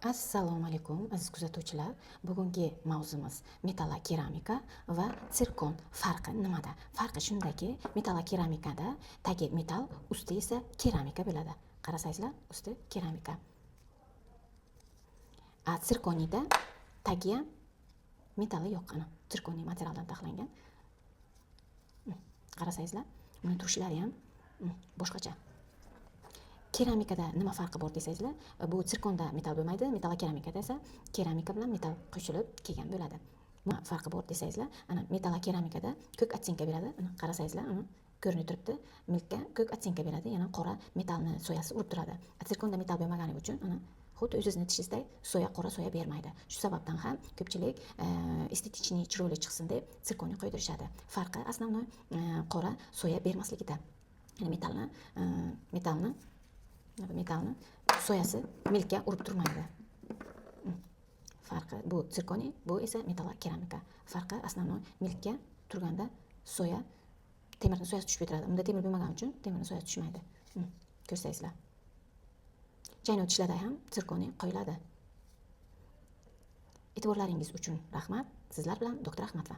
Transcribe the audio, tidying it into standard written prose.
Assalomu alaykum, aziz kuzatuvchilar. Bugungi mavzumiz metallokeramika va sirkon farqi nimada? Farqi shundaki, metallokeramikada tagi metall, usti esa keramika bo'ladi. Qarasangizlar, usti keramika. A sirkoniyda tagi ham, metalli yo'q, ana sirkoniy materialdan taxlangan. Qarasangizlar, buni turishlari ham boshqacha. Keramikada nima farqi bor desangizlar, bu sirkonda metall bo'lmaydi, metallokeramikada esa keramika bilan metall qo'shilib kelgan bo'ladi. Nima farqi bor desangizlar, ana metallokeramikada ko'k оттенка beradi. Ana qarasangizlar, ana ko'rinib turibdi, milkka ko'k оттенка beradi, yana qora metallni soyasi urib turadi. Sirkonda metall bo'lmagani uchun, ana xuddi o'zizni tishingizday soya, qora soya bermaydi. Shu sababdan ham ko'pchilik эстетичный, chiroyli chiqsin deb sirkonni qo'ydirishadi. Farqi основной qora soya bermasligida, ya'ni metallni soyasi milkka urib turmaydi. Farqi bu sirkoniy, bu esa metallokeramika. Farqi основной milkka turganda soya, temirni soyasi tushib turadi. Unda temir bo'lmagani uchun temirni soyasi tushmaydi. Ko'rsangizlar, chaynov tishlarda ham sirkoniy qo'yiladi. E'tiborlaringiz uchun rahmat. Sizlar bilan doktor Ahmadova.